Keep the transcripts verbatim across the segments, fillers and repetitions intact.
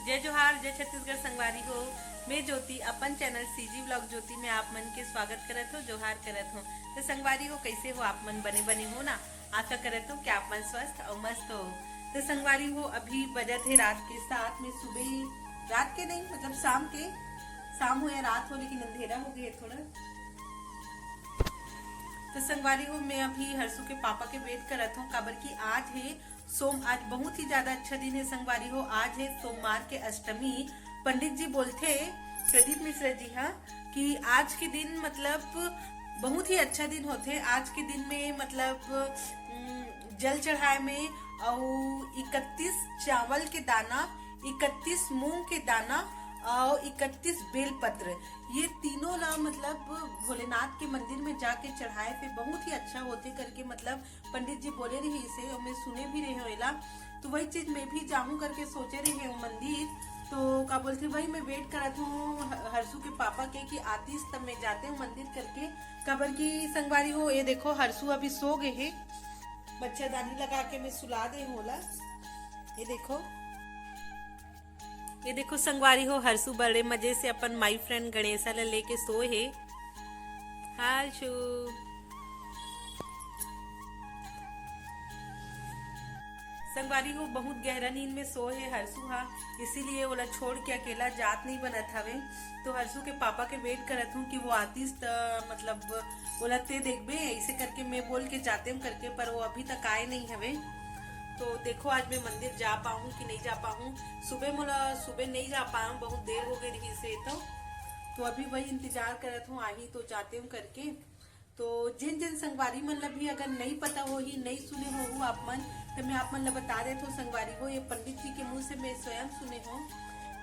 जय जोहार, जय छत्तीसगढ़ संगवारी हो। मैं ज्योति, अपन चैनल सीजी व्लॉग ज्योति में आप मन के स्वागत करत हो, जोहार करत हो। तो संगवारी हो, कैसे हो आप मन? बने बने हो ना? आशा करत हो कि आप मन स्वस्थ और मस्त हो। तो संगवारी हो, अभी बजत हे रात के सात में, सुबह, रात के नहीं, मतलब शाम के, शाम हो या रात हो, लेकिन अंधेरा हो गया है थोड़ा। तो संगवारी हो, मैं अभी हर्षु के पापा के वेट करत हूँ, काबर कि आज है सोम, आज बहुत ही ज्यादा अच्छा दिन है संगवारी हो। आज है सोमवार के अष्टमी। पंडित जी बोलथे, प्रदीप मिश्रा जी, हाँ, कि आज के दिन मतलब बहुत ही अच्छा दिन होथे। आज के दिन में मतलब उम, जल चढ़ाए में अउ इकतीस चावल के दाना, इकतीस मूंग के दाना अउ इकतीस बेलपत्र, ये तीनों ला मतलब भोलेनाथ के मंदिर में जाके चढ़ाए पे बहुत ही अच्छा होथे करके मतलब पंडित जी बोले रहिसे, अउ मैं सुने भी रहे हूँ एला। तो वही चीज मैं भी जाऊं करके सोचे रहे हूँ मंदिर। तो का बोलथे, वही मैं वेट करत हूँ ह-, हर्षु के पापा के कि आतीस तब मैं जाते हूँ मंदिर करके। काबर की संगवारी हो, ये देखो हर्षु अभी सो गए हे, मच्छरदानी लगा के मैं सुला दे हूँ ओला। ये देखो, ये देखो संगवारी हो, हर्षु बड़े मजे से अपन माई फ्रेंड गणेशा ला लेके सोए हे। हर्षु संगवारी हो, बहुत गहरा नींद में सोए हे हर्षु हा, इसीलिए ओला छोड़ के अकेला जात नहीं बनत हवे। तो हर्षु के पापा के वेट करत हूँ कि वो आतीस त मतलब ओला ते देखबे, ऐसे करके मैं बोल के जाते हूँ करके, पर वो अभी तक आए नहीं हवे। तो देखो आज मैं मंदिर जा पाऊँ कि नहीं जा पाऊँ। सुबह मोला, सुबह नहीं जा पाऊँ, बहुत देर हो गई रही से। तो, तो अभी वही इंतजार करत हूँ, आही तो जाते हूँ करके। तो जिन जिन संगवारी मन ला भी अगर नहीं पता होही, नहीं सुने होहू आप मन, तो मैं आप मन ला बता देत हूँ संगवारी हो, ये पंडित जी के मुंह से मैं स्वयं सुने हूँ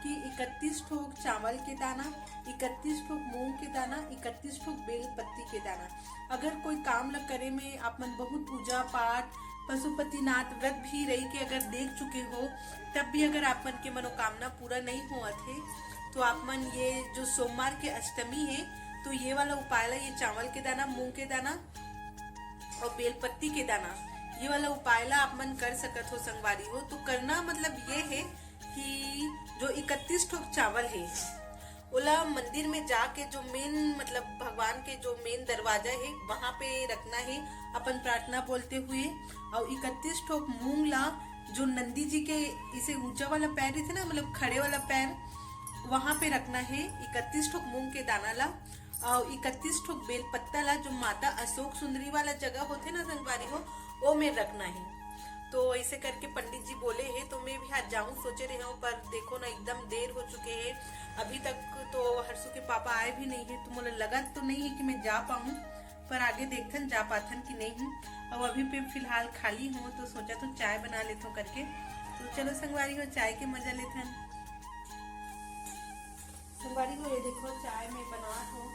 कि इकतीस ठोक चावल के दाना, इकतीस ठोक मूंग के दाना, इकतीस ठोक बेल पत्ती के दाना। अगर कोई काम ला करे में आप मन बहुत पूजा पाठ, पशुपतिनाथ व्रत भी रही के अगर देख चुके हो, तब भी अगर आप मन के मनोकामना पूरा नहीं होवत हे, तो आप मन ये जो सोमवार के अष्टमी है, तो ये वाला उपाय ला, ये चावल के दाना, मूंग के दाना और बेलपत्ती के दाना, ये वाला उपाय ला आप मन कर सकत हो संगवारी हो। तो करना मतलब ये है कि जो इकतीस ठोक चावल है, ओला मंदिर में जाके जो मेन मतलब भगवान के जो मेन दरवाजा है, वहां पे रखना है अपन प्रार्थना बोलते हुए। और इकतीस ठोक मूंग ला, जो नंदी जी के इसे ऊंचा वाला पैर रहिथे ना, मतलब खड़े वाला पैर, वहां पे रखना है इकतीस ठोक मूंग के दाना ला। और इकतीस ठोक बेल पत्ता ला, जो माता अशोक सुंदरी वाला जगह होथे ना संगवारी हो, ओ में रखना है। तो ऐसे करके पंडित जी बोले हे, तो मैं भी आज जाऊं सोचे रहे हूँ, पर देखो ना एकदम देर हो चुके है। अभी तक तो हर्षु के पापा आए भी नहीं है, तो मोला लगत तो नहीं है कि मैं जा पाऊँ, पर आगे देखथन जा पाथन कि नहीं। अब अभी पे फिलहाल खाली हूँ, तो सोचा तो चाय बना लेथो करके। तो चलो संगवारी हो, चाय के मजा लेथन। संगवारी हो, ये देखो चाय में बना हो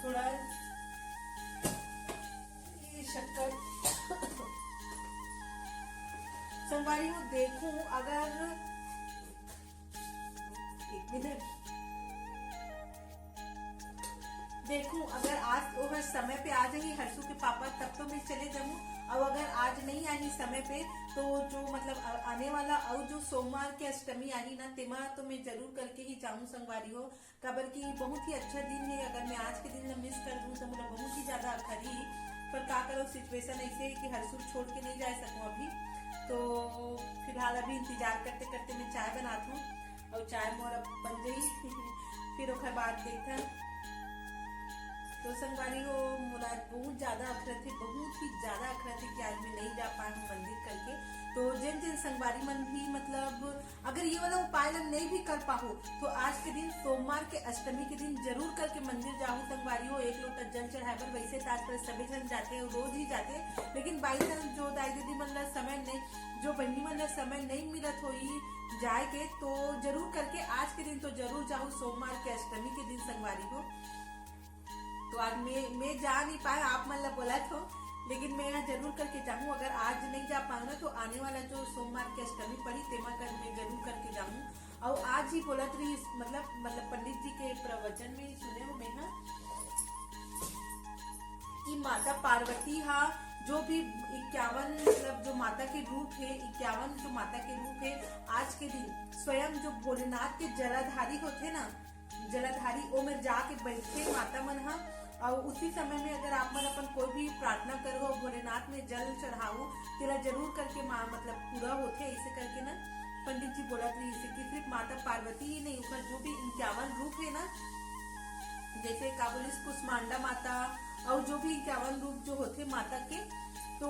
थोड़ा ये शक्कर। संगवारी हो, देखूं अगर, एक मिनट, देखूं अगर आज वो समय पे आ जाही हर्षु के पापा, तब तो मैं चले जाऊं। और अगर आज नहीं आही समय पे, तो जो मतलब आ-, आने वाला और जो सोमवार के अष्टमी आही ना, तेमा तो मैं जरूर करके ही जाऊं संगवारी हो। काबर कि बहुत ही अच्छा दिन है, अगर मैं आज के दिन ला मिस कर दूं तो मोला बहुत ही ज्यादा अखरही। पर का करो, सिचुएशन ऐसे है कि हर्षु छोड़ के नहीं जा सकूं अभी। तो फिलहाल अभी इंतजार करते करते मैं चाय बनात हूँ और चाय मोर अब बन गई। फिर ओकर बाद देखा तो संगवारी हो, मोला बहुत ज्यादा अखरत है, बहुत ही ज्यादा अखरत है कि आज मैं नहीं जा पाए हूँ मंदिर करके। तो जिन जिन संगवारी मन भी मतलब अगर ये वाला उपाय ला नहीं भी कर पाहो, तो आज के दिन सोमवार के अष्टमी के दिन जरूर करके मंदिर जाहू संगवारी हो, एक लोटा जल चढ़ाए बर। वैसे तो आजकल सभी जन जाते हैं, रोज ही जाते हैं, लेकिन बाई चांस जो दाई दीदी मन ला समय नहीं, जो बहनी मन ला समय नहीं मिलत होई जाए के, तो जरूर करके आज के दिन तो जरूर जाहू, सोमवार के अष्टमी के दिन संगवारी हो। तो आज मैं मैं जा नहीं पाए, आप मन ला बोलत हो, लेकिन मैं यहाँ जरूर करके जाऊँ। अगर आज नहीं जा पाऊँ ना, तो आने वाला जो सोमवार की अष्टमी पड़ी, तेमा कर मैं जरूर करके जाऊँ। और आज ही बोलत रही, मतलब मतलब पंडित जी के प्रवचन में ही सुने हो मैं, हाँ, कि माता पार्वती हा जो भी इक्यावन, मतलब जो माता के रूप हे, इक्यावन जो माता के रूप हे, आज के दिन स्वयं जो भोलेनाथ के जलाधारी होथे ना, जलाधारी, ओमेर जाके बैठथे माता मन ह। और उसी समय में अगर आप मन अपन कोई भी प्रार्थना करो, भोलेनाथ में जल चढ़ाओ, तेला जरूर करके माँ, मतलब पूरा होथे। ऐसे करके ना पंडित जी बोलत रहिस हे कि सिर्फ माता पार्वती ही नहीं, ओकर जो भी इक्यावन रूप हे ना, जैसे का बोलिस, कुष्मांडा माता, और जो भी इक्यावन रूप जो होथे माता के, तो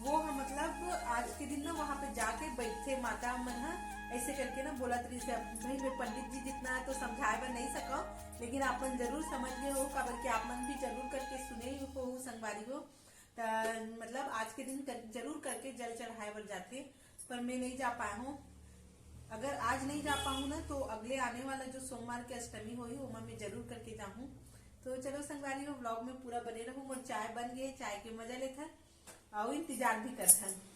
वो ह, मतलब आज के दिन ना वहाँ पे जाके बैठथे माता मन ह। ऐसे करके ना बोलत रहिस हे। भाई, मैं पंडित जी जितना तो समझाए बर नहीं सकव, लेकिन आप मन जरूर समझ गए हो, काबर कि आप मन भी जरूर करके सुने हो, संगवारी हो। त मतलब आज के दिन कर, जरूर करके जल चढ़ाए बर जाथे, पर मैं नहीं जा पाए हूँ। अगर आज नहीं जा पाऊँ ना, तो अगले आने वाला जो सोमवार के अष्टमी होही, ओमा मैं जरूर करके जाहूँ। तो चलो संगवारी हो, व्लॉग में पूरा बने रहो। मोर चाय बन गए, चाय के मजा लेथन और इंतजार भी करथन।